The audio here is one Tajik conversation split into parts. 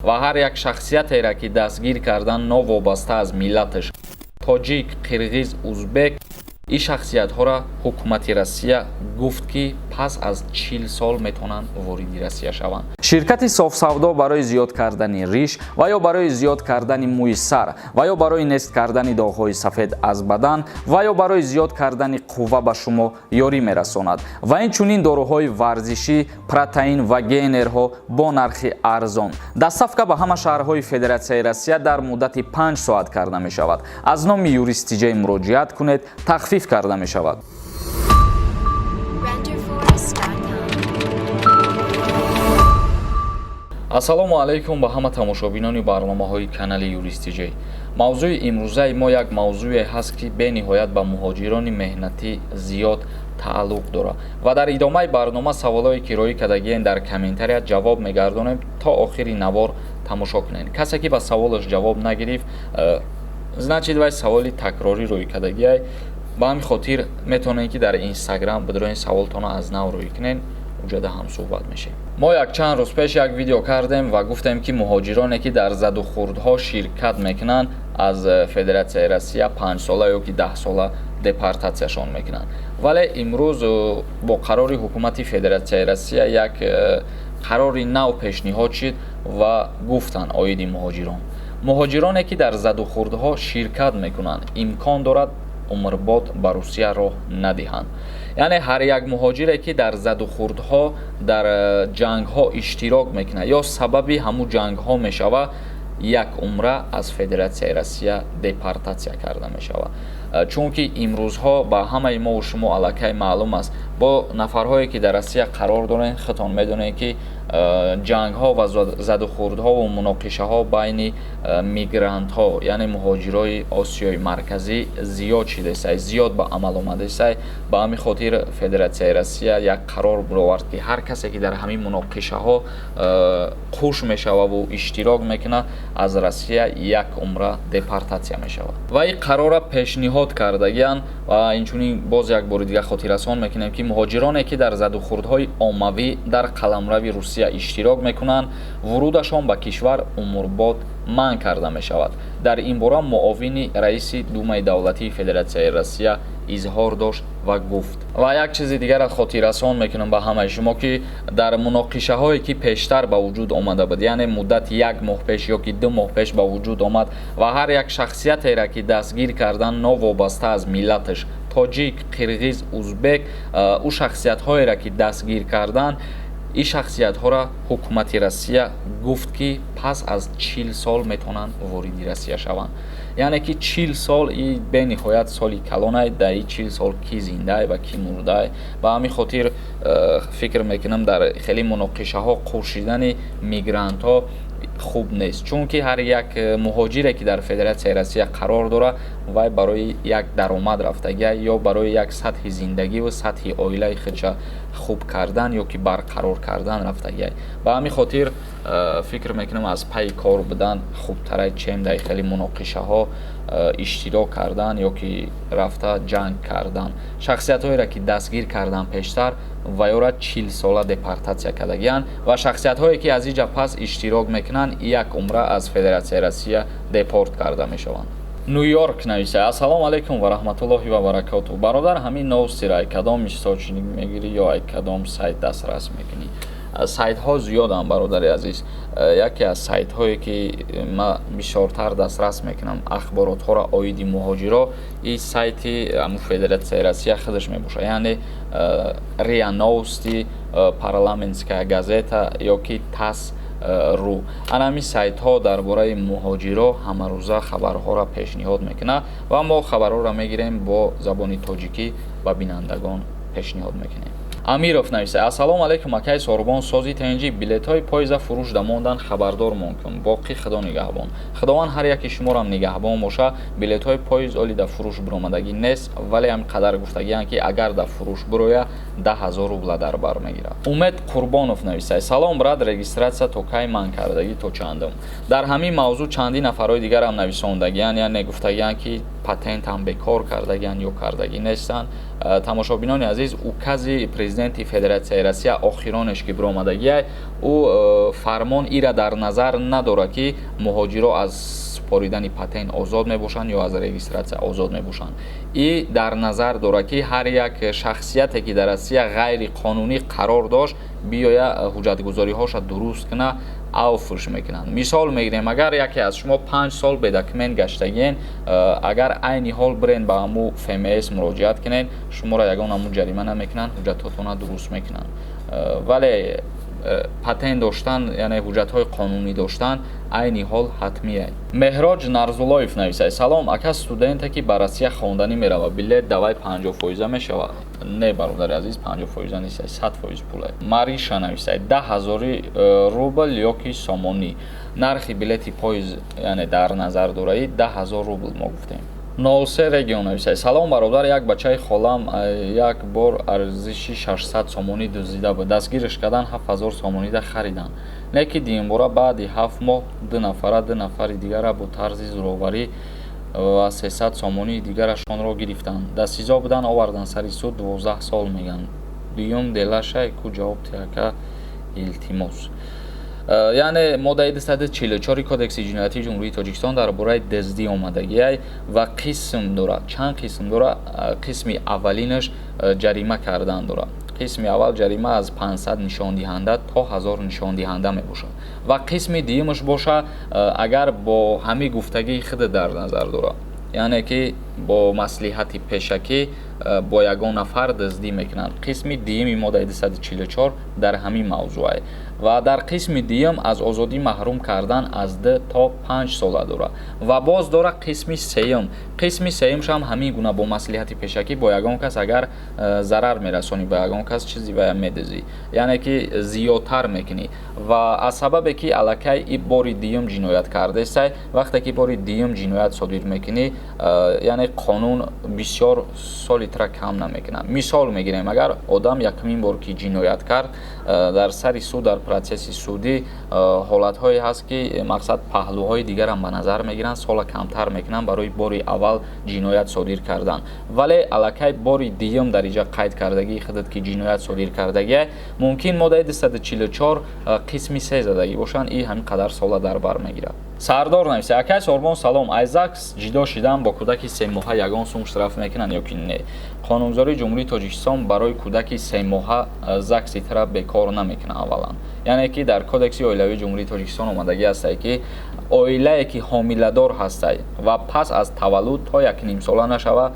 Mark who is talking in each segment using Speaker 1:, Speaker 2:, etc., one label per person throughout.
Speaker 1: Ва ҳар як шахсиятеро, ки дастгир кардан, новобаста аз миллаташ, тоҷик, қирғиз, узбек, ин шахсиятҳоро ҳукумати Россия гуфт, ки пас аз 40 сол метавонанд вориди Россия шаванд. Ширкати Софсавдо барои зиёд кардани риш ва ё барои зиёд кардани мӯи сар ва ё барои нест кардани доғҳои сафед аз бадан ва ё барои зиёд кардани қувва ба шумо ёрӣ мерасонад ва инчунин доруҳои варзишӣ, протеин ва гейнерҳо бо нархи арзон. Доставка ба ҳама шаҳрҳои Федератсияи Россия дар муддати 5 соат карда мешавад. Аз номи Юристиҷей муроҷиат кунед, тахфиф карда мешавад.
Speaker 2: Renderforest.com.
Speaker 1: Ассалому алайкум ба ҳама тамошобинони барномаҳои канали Юристиҷей. Мавзӯи имрӯзаи мо як мавзӯе ҳаст, ки бениҳоят ба муҳоҷирони меҳнатӣ зиёд тааллуқ дорад, ва дар идомаи барнома саволҳое, ки роӣ кардагиен дар комментария, ҷавоб мегардонем. То охири навор тамошо кунед. Касе ки ба саволаш ҷавоб нагирифт, значит, вай саволи такрорӣ роӣ кардагиай. Ба ҳамин хотир метавонед, ки дар Инстаграм бидроен, саволтонро аз нав роӣ кунед, уҷада ҳамсӯҳбат мешем. Мо якчанд рӯз пеш як видео кардем ва гуфтем, ки муҳоҷироне, ки дар задухӯрдҳо ширкат мекунанд, аз Федератсияи Россия 5сола ё ки 10сола депортатсияшон мекунанд. Вале имрӯз бо қарори ҳукумати Федератсияи Россия як қарори нав пешниҳод шид ва гуфтанд оиди муҳоҷирон: муҳоҷироне, ки дар задухӯрдҳо ширкат мекунанд, имкон дорад умрбод ба Русия роҳ надиҳанд. Яъне ҳар як муҳоҷире, ки дар задухӯрдҳо, дар ҷангҳо иштирок мекунад ё сабаби ҳамун ҷангҳо мешавад, як умра аз Федератсияи Россия депортатсия карда мешавад. Чунки имрӯзҳо ба ҳамаи мову шумо аллакай маълум аст, бо нафарҳое, ки дар Россия қарор дорем, худтон медонед, ки ҷангҳо ва задухӯрдҳову муноқишаҳо байни мигрантҳо, яъне муҳоҷирои Осиёи Марказӣ, зиёд шидасай, зиёд ба амал омадасай. Ба ҳамин хотир Федератсияи Россия як қарор баровард, ки ҳар касе, ки дар ҳамин муноқишаҳо қуш мешававу иштирок мекунад, аз Россия як умра депортатсия мешавад. Ва ин қарора пешниҳод кардагианд. Ва инчунин боз як бори дигар хотиррасон мекунем, ки муҳоҷироне, ки дар задухӯрдҳои оммавӣ дар қаламрави Русия иштирок мекунанд, вурудашон ба кишвар умрбод манъ карда мешавад. Дар ин бора муовини раиси Думаи давлатии Федератсияи Россия изҳор дошт ва гуфт. Ва як чизи дигарро хотиррасон мекунам ба ҳамаи шумо, ки дар муноқишаҳое, ки пештар ба вуҷуд омада буд, яъне муддати як моҳ пеш ё ки 2 моҳ пеш ба вуҷуд омад, ва ҳар як шахсиятеро, ки дастгир кардан, новобаста аз миллаташ, тоҷик, қирғиз, узбек, ӯ шахсиятҳоеро, ки дастгир кардан, ин шахсиятҳоро ҳукумати Россия гуфт, ки пас аз 40 сол метавонанд вориди Россия шаванд. Яъне ки 40 сол и бениҳоят соли калонай. Дар и 40 сол кӣ зиндаай ва кӣ мурдаай? Ба ҳамин хотир фикр мекунам, дар хеле муноқишаҳо қуршидани мигрантҳо хуб нест, чунки ҳар як муҳоҷире, ки дар Федератсияи Россия қарор дорад, вай барои як даромад рафтагия ё барои як сатҳи зиндагиву сатҳи оилаи худша хуб кардан ё ки барқарор кардан рафтагия. Ба ҳамин хотир фикр мекунам, аз пайи кор будан хубтарай, чем дар хеле муноқишаҳо иштирок кардан ё ки рафта ҷанг кардан. Шахсиятҳоеро, ки дастгир кардан пештар, ва ёра 40сола депортатсия кардагианд ва шахсиятҳое, ки аз инҷа пас иштирок мекунанд, як умра аз Федератсияи Россия депорт карда мешаванд. Ню-Йорк нависа: «Ассалому алайкум ва раҳматуллоҳи ва баракоту, бародар. Ҳамин новостиро ай кадом источник мегирӣ ё ай кадом сайт дастрас мекунӣ?» Сайтҳо зиёданд, бародари азиз. Яке аз сайтҳое, ки ман бисёртар дастрас мекунам ахборотҳоро оиди муҳоҷиро, и сайти ҳамун Федератсияи Россия худаш мебошад, яъне РИА Новости, Парламентская газета ё ки ТАСС ру. Ана ҳамин сайтҳо дар бораи муҳоҷиро ҳамарӯза хабарҳоро пешниҳод мекунад ва мо хабарҳоро мегирем, бо забони тоҷикӣ ба бинандагон пешниҳод мекунем. Амиров нависа: «Ассалому алайкум, акаи Сорбон, сози тенҷӣ. Билетҳои поеза фурӯшда мондан, хабардор мон кун. Боқӣ Худо нигаҳбон». Худованд ҳар яки шуморам нигаҳбон боша. Билетҳои поезд оли дар фурӯш биромадагӣ нест, вале ҳам қадар гуфтагианд, ки агар дар фурӯш бироя 10 000 рубла дар бар мегирад. Умед Қурбонов нависад: «Салом, брат, регистрация то кай манъ кардагӣ, то чандум?» Дар ҳамин мавзӯъ чандин нафарҳои дигарам нависондагиянд, яъне гуфтагиянд, ки патентам бекор кардагиянд ё кардагӣ нестанд. Тамошобинони азиз, укази президенти Федератсияи Россия охиронеш ки биромадагиай, ӯ фармон ира дар назар надорад, ки муҳоҷиро аз супоридани патент озод мебошанд ё аз регистрация озод мебошанд. И дар назар дорад, ки ҳар як шахсияте, ки дар Россия ғайриқонунӣ қарор дошт, биёя ҳуҷҷатгузориҳоша дуруст куна, авфш мекунанд. Мисол мегирем, агар яке аз шумо 5 сол бедокумент гаштагиен, агар айни ҳол бирен ба ҳаму ФМС муроҷиат кунед, шуморо ягон ҳаму ҷарима намекунанд, ҳуҷҷатҳотона дуруст мекунанд. Вале патент доштан, яъне ҳуҷҷатҳои қонунӣ доштан, айни ҳол ҳатмие. Меҳроҷ Нарзуллоев нависад: «Салом, ака, студенте, ки ба Россия хонданӣ меравад, билет давай 50 фоиза мешавад?» Не, бародари азиз, 50 фоиза нест, 100% пуле. Мариша нависад: «10 ҳазори рубл ё ки сомонӣ нархи билети поезд, яъне дар назар дораи 10 000 рубл мо гуфтем». 03 регион нависад: «Салом, бародар, як бачаи холам як бор арзиши 600 сомонӣ дуздида буд, дастгираш кардан, 7000 сомонида хариданд. Лекин дуюмбора баъди 7 моҳ ду нафара ду нафари дигара бо тарзи зӯроварӣ ва 300 сомонии дигарашонро гирифтанд, дар СИЗО буданд, оварданд сари суд, 12 сол мегӯянд. Дуюм делашай ку, ҷавоб тиҳака, илтимос». Яъне моддаи 244 Кодекси ҷиноятии Ҷумҳурии Тоҷикистон дар бораи дуздӣ омадагиай ва қисм дорад. Чанд қисм дорад? Қисми аввалинаш ҷарима кардан дорад. Қисми аввал ҷарима аз 500 нишондиҳанда то 1000 нишондиҳанда мебошад ва қисми дуюмаш боша, агар бо ҳамин гуфтагии худ дар назар дорад, яъне ки бо маслиҳати пешакӣ бо ягон нафар дуздӣ мекунанд. Қисми дуюми моддаи 244 дар ҳамин мавзӯъ ва дар қисми дуюм аз озодӣ маҳрум кардан аз 2 то 5 сола дорад. Ва боз дорад қисми сеюм. Қисми сеюмшам ҳамин гуна бо маслиҳати пешакӣ бо ягон кас агар зарар мерасонӣ, ба ягон кас чизи вая медузӣ, яъне ки зиёдтар мекунӣ. Ва аз сабабе ки аллакай и бори дуюм ҷиноят кардестай, вақте ки бори дуюм ҷиноят содир мекунӣ, яъне қонун бисёр соли тра кам намекунад. Мисол мегирем, агар одам якумин бор ки ҷиноят кард, дар сари суд, дар процесси судӣ ҳолатҳое ҳаст, ки мақсад паҳлӯҳои дигарам ба назар мегиранд, сола камтар мекунанд барои бори аввал ҷиноят содир кардан. Вале аллакай бори дуюм дар инҷа қайд кардагии худат, ки ҷиноят содир кардагия, мумкин моддаи 244 қисми се задагӣ бошанд, и ҳамин қадар сола дар бар мегирад. Сардор нависа: «Акай Сорбон, салом, аз ЗАГС ҷидо шидан бо кӯдаки 3 моҳа ягон сум штраф мекунанд ё ки не?» Қонунгузории Ҷумҳурии Тоҷикистон барои кӯдаки 3 моҳа ЗАГСи тра бекор намекунад аввалан. Яъне ки дар Кодекси оилавии Ҷумҳурии Тоҷикистон омадагӣ ҳастае, ки оилае ки ҳомиладор ҳастай ва пас аз таваллуд то 1,5 сола нашава,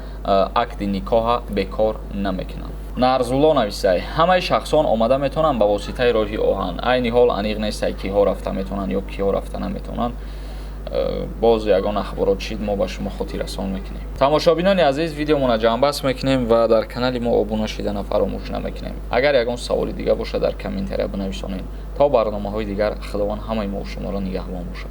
Speaker 1: акди никоҳа бекор намекунанд. Нарзулло нависай: «Ҳамаи шахсон омада метавонанд ба воситаи роҳи оҳан?» Айни ҳол аниқ нестай, киҳо рафта метавонанд ё киҳо рафта наметавонанд. Боз ягон ахборот шид, мо ба шумо хотиррасон мекунем. Тамошобинони азиз, видеомона ҷамъбаст мекунем ва дар канали мо обуна шидана фаромӯш намекунем. Агар ягон саволи дигар бошад, дар комментария бинависонед. То барномаҳои дигар, Худованд ҳамаи мо шуморо нигаҳбон бошад.